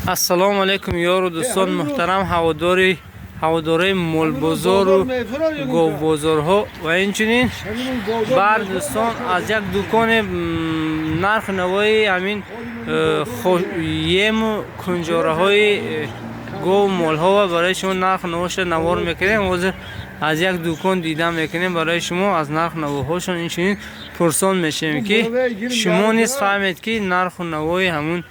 Ассалому алайкум, ёру дӯстон, муҳтарам ҳаводораи молбозору говбозорҳо ва инчунин бар дӯстон. Аз як дуконе нарху навои ҳамин ему кунҷораҳои гову молҳо барои шумо нарху навоша навор мекунем. Ҳозир аз як дукон дида мекунем барои шумо, аз нарху навоҳошон инчунин пурсон мешавем, ки шумо низ фаҳмед, ки нарху навои ҳамун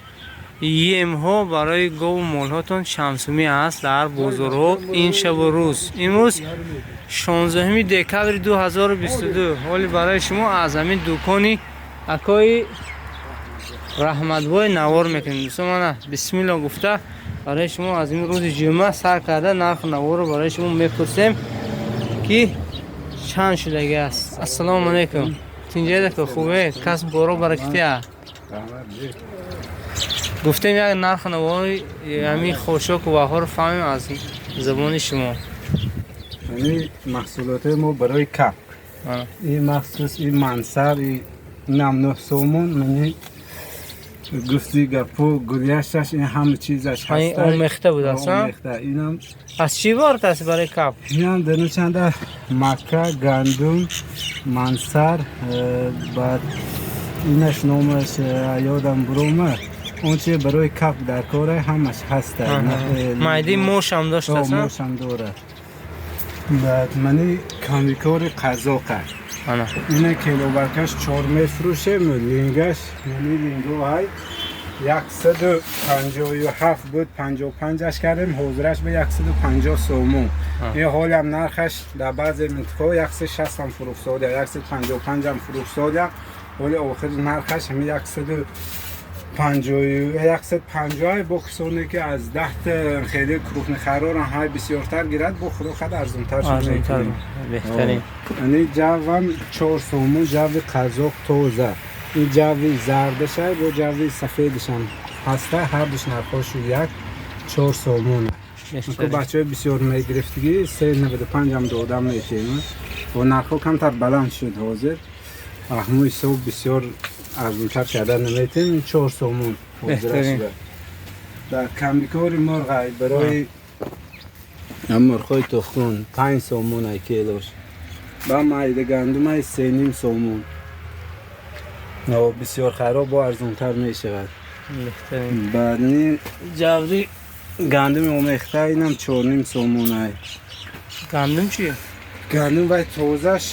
емҳо барои гову молҳотон чанд сумӣ аст дар бозорҳо ин шабу рӯз. Имрӯз 16 декабри 2022. Ҳоли барои шумо аз ҳамин дукони акои Раҳматбой навор мекунем. Дӯстон, мана бисмилло гуфта, барои шумо аз ин рӯзи ҷумъа сар карда нарху наворро барои шумо мепурсем, ки чанд шудагӣ аст. Ассалому алайкум, тинҷедако, хубе, касб боро баракатия. Гуфтем, як нарху навои ҳамин хошоку ваҳоро фаҳмем аз забони шумо. Ин маҳсулотҳои мо барои капк, ин махсус, ин мансар, инам 9 сомон. Мани гуфти гапо гулияшаш, ин ҳама чизаш. Ҳаст, омехта будааст. Омехта инам. Аз чӣ иборат аст барои кап? Инам дарунчанда макка, гандум, мансар, баъд инаш номаш ёдам буромад. Он чи барои кап дар кора, ҳамаш ҳаста. Майдаи мошам доштааст? Мошам дорад. Баъд мани комбикорми қазоқа, ина килобаркаш чор мефурӯшем. Лингаш, мани линго ҳай, 157 буд, 55-аш кардем, ҳозираш ба 150 сомон. Ин ҳолам нархаш дар баъзе минтиқаҳо 160-ам фурӯхтсодия, 155-ам фурӯхтсодия. Ҳоли охири нархаш ҳами 150-ою 150. Бо хусоне ки аз 10-та хеле крупный харорам ҳай, бисёртар гирад, бо худо хад арзонтар шуд. Арзонтар. Мекунем. Беҳтарин. Ани ҷавам 4 сомон, ҷави қазоқ тоза. Ин ҷави зардашай, бо ҷави сафедашам ҳаста, ҳардуш нархҳошу як, 4 сомон. Ку Беҳтарин. Бачаҳои бисёр мегирифтигӣ, 3,95-ам додам метем. Бо нархҳо камтар баланд шуд ҳозир, аҳму ҳисоб бисёр арзонтар карда наметем. Ин 4 сомон ҳозира Беҳтарин. шуда. Дар комбикорми мурғай барои мурғҳои тухмун, 5 сомон ай килош. Ба майда гандумай 3,5 сомон. О, бисёр хароб, бо арзонтар мешавад. Беҳтарин. Баъд ни ҷаври гандуми омехта, инам 4,5 сомонай. Гандум чи? Гандум вай тозаш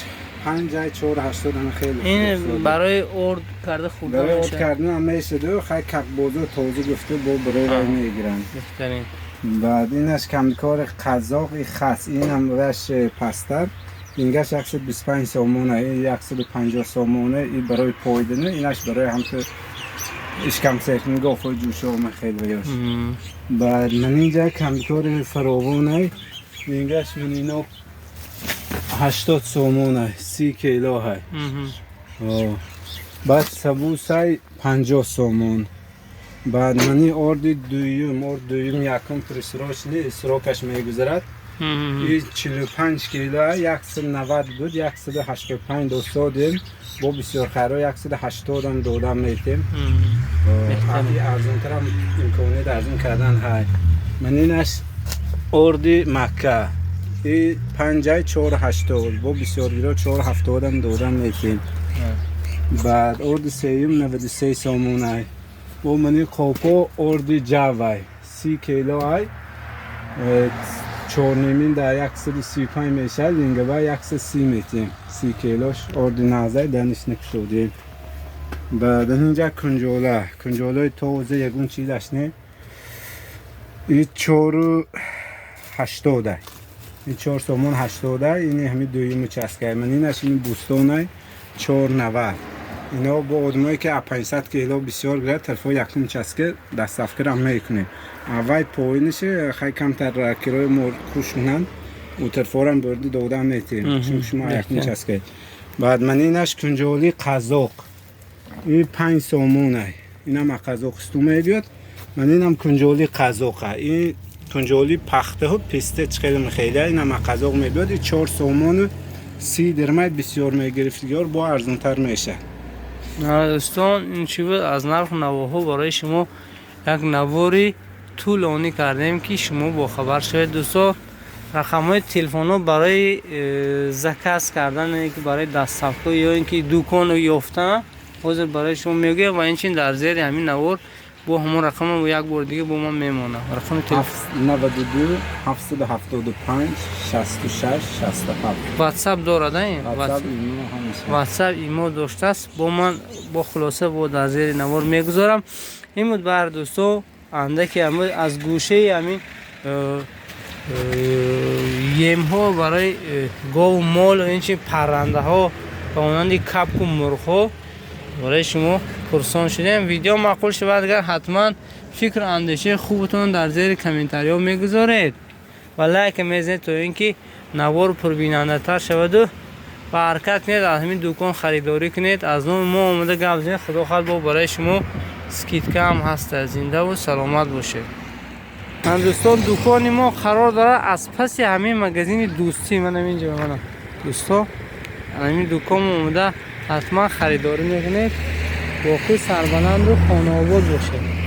панҷай, 4,80, ҳама хеле ин хуб. Барои орд карда хурда Барои орд мешавад. кардан ҳам мешаду, хай капбозо тоза гуфта, бо барои вай мегиранд. Беҳтарин. Баъд инаш комбикорми қазоқ, и хас, инам ваш пастар, ингаш 125 сомона, ин 150 сомона. И барои пойдана, инаш барои ҳамту ишкамсехни гофои ҷӯшома хеле ваёш. Баъд ман инҷа комбикорми фаровонай, ингаш ман ино 80 сомонай, 30 килоҳай. О. Баъд сабусай 50 сомон. Баъд мани орди дуюм, орд дуюм, якум просроченный, срок аш мегузарад. И 45 кило 190 буд, 185 додем, бо бисёрхаро 180-ам додам метем. Беҳтарин. Арзонтарам имконият арзон кардан ҳай. Ман инаш орди макка, и панҷай, 4,80, бо бисёргиро 4,70-ам додам метем. Баъд орди сеюм 93 сомонай. Бо мани қопо орди ҷавай, 30 кило ай, чорнимин дар 135 мешавад, лингаба 130 метем. 30 килош орди назай, даниш накушодем. Баъд инҷа кунҷола, кунҷолаи тоза, ягон чизаш не. И 4,80-ай, ин 4 сомон 80-ай. Ини ҳами дуюму часкай. Ман инаш, ин бустонай, 4,90. Ино бо одамое ки а 500 кило бисёр гирад, телефон якум часка доставка рам мекунем. Аввай поинише хай камтар кирои мо хуш кунанд, у телефонам бурди додам метем, чун шумо якум часка. Баъд ман инаш кунҷоли қазоқ, ин 5 сомонай, инам а Қазоқистон мебиёд. Ман инам кунҷоли қазоқа, ин кунҷоли пахтаҳу писта чӣ хеле, инам а қазоқ мебиёд. И 4 сомону 30 дирмай, бисёр мегирифтигиёр бо арзонтар мешавад. Дӯстон, ин чӣ буд аз нарху навоҳо барои шумо як навори. Тӯлонӣ кардем, ки шумо бохабар шавед, дӯсто. Рақамҳои телефонҳо барои заказ кардан, ки барои доставка ё ин ки дукону ёфтан, ҳозир барои шумо мегӯям ва инчунин дар зери ҳамин навор бо ҳамон рақам як бори дига бо ман мемонам, рақами телефон. 92 775 66 67. Ватсап дорад ин? WhatsApp, имо ҳамаша. Ватсап, имо доштааст. Бо ман бо хулоса бо дар зери навор мегузорам. Ин буд бар, дӯсто, андаке аз гӯшаи ҳамин емҳо барои гову мол, инчунин паррандаҳо ба монанди капку мурғҳо барои шумо пурсон шудем. Видео маъқул шавад агар, ҳатман фикру андешаи хубатон дар зери комментариҳо мегузоред ва лайк мезанед, то ин ки навор пурбинандатар шаваду ва ҳаракат кунед, аз ҳамин дукон харидорӣ кунед. Аз номи мо омада гап занед, худо хоҳад, бо барои шумо скидка ҳам ҳаста. Зиндаву саломат бошед. Дӯстон, дукони мо қарор дорад аз паси ҳамин магазини Дӯстӣ. Ман ҳаминҷо, мана, дӯсто, ҳамин дукон омада, ҳатман харидорӣ мекунед. Боқӣ сарбаланду хонаобод бошед.